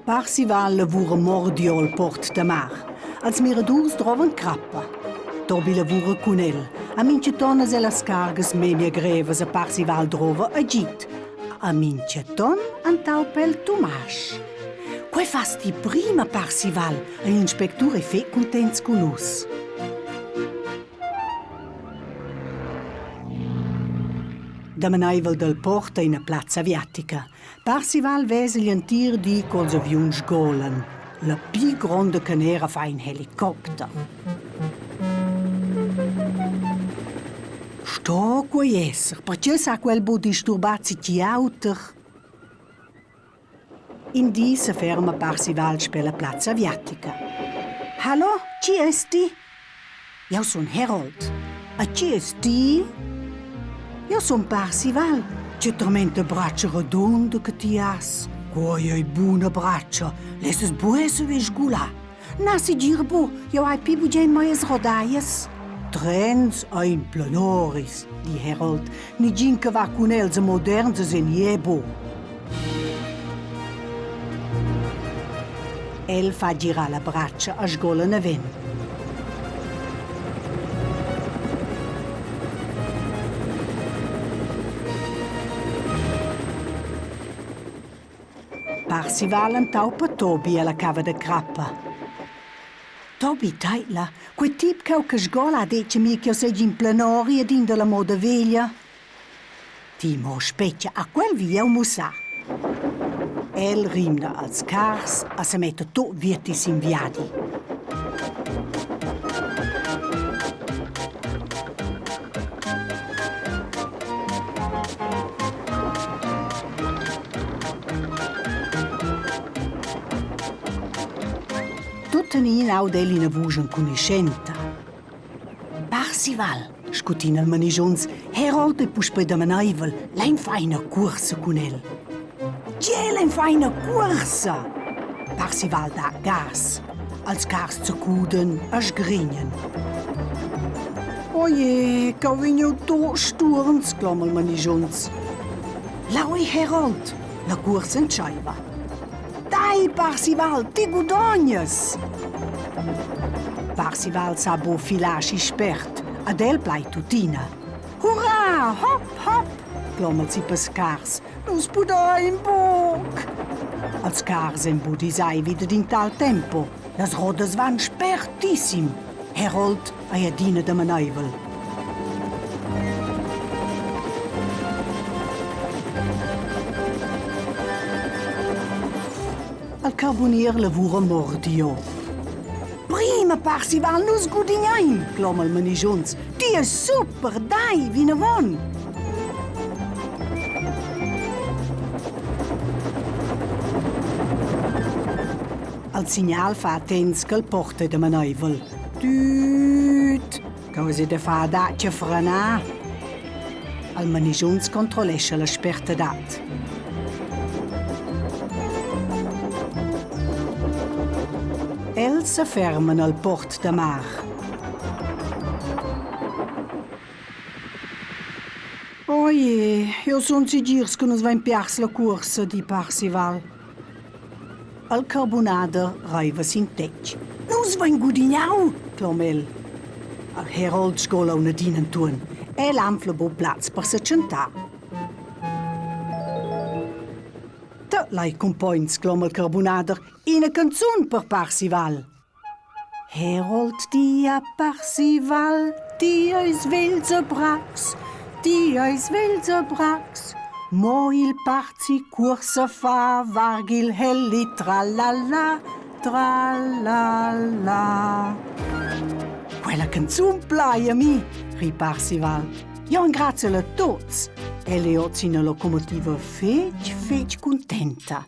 Parsival lavura mordio al port da mar. Als miradurs drovan crappa. Tobi lavura cun el. A minchaton es el las cargas memia grevas a Parsival drova agid. A minchaton antaupa el Tumasch. Quei fas ti prima, Parsival, e l'inspectur è fetg cuntents cun nus. Damanaivel dal port è ina plazza aviatica. Parsival vesa igl entir di co'ls aviuns sgolan. La pli gronda canera fa in helicopter. Sto quei esser, perche sa quel bu disturbar ti auter? In di seferma Parsival sper la plazza aviatica. Hallo, chi es ti? Jau sun Herold. A chi es ti? Jau sun Parsival. Che trementa bratscha radunda che ti has. Quai ei buna bratscha. Lesses buc saver sgular. Na, segir buc. Jau hai pli bugen meias rodaias. Trens ein planoris, di Herold. Nigin che va cun els a moderns es en jebo. El fa girar la bratscha a sgola naven. Parsival entaupa Tobi alla cava da crappa. Tobi teidla, quei tip cheu che sgola ha detg a mi ch'jeu seigi in plenori ed in dalla moda veglia. Ti mo spetga, a quel vi jeu mussar. El rimna als cars a semetta tut vieti sin viadi. Tuttenina auda el ina vusch enconuschenta. Parsival, scutina il manigiunz, Herold è puspei damanaivel, lein far ina cuorsa cun el. Gie, lein far ina cuorsa! Parsival dà gas. Als cars zacuden e sgrignan. Oje, ch'eu vegn jeu tot stuorns, cloma il manigiunz. Lau ei Herold, la cuorsa entscheiva. Dai, Parsival, ti gudognas! Parsival sa bu filar schi spert, ad el plai tuttina. Hurra, hop, hop, cloma il sipas cars, nus pudain buc! Als cars en budisai vi dad in tal tempo. Las rodas van spertissim. Herold ei adina damaneivel. Al carbunier lavura mordio. Prima Parsival, nus gudignein, cloma il manigiunz. Ti es super, dai, vinavon! Al signal fa attents ch'el porta damanaivel. Tüt, causa da far adatg a frenar. Al manigiunz controllescha la spertadad. Els se ferman al port da mar. Oje, eu sun segirs che nus vain piars la cuorsa, di Parsival. Al carbunader reiva sin tetg. Nus vein gudignau, clom el. Al Herold sgola una din entuorn. El anfla buc plaz per setschentar. Te lai cumpogns, cloma il carbunader, ina canzun per Parsival. Herold dia Parsival, ti eis vegls e bracs, ti eis vegls e bracs. Mo il parzi cuorsa fa varg'il helli tralala, tralala. Quella canzun plai a mi, ri Parsival. Io engraziel a tuts. El è oz ina locomotiva fetg, fetg cuntenta.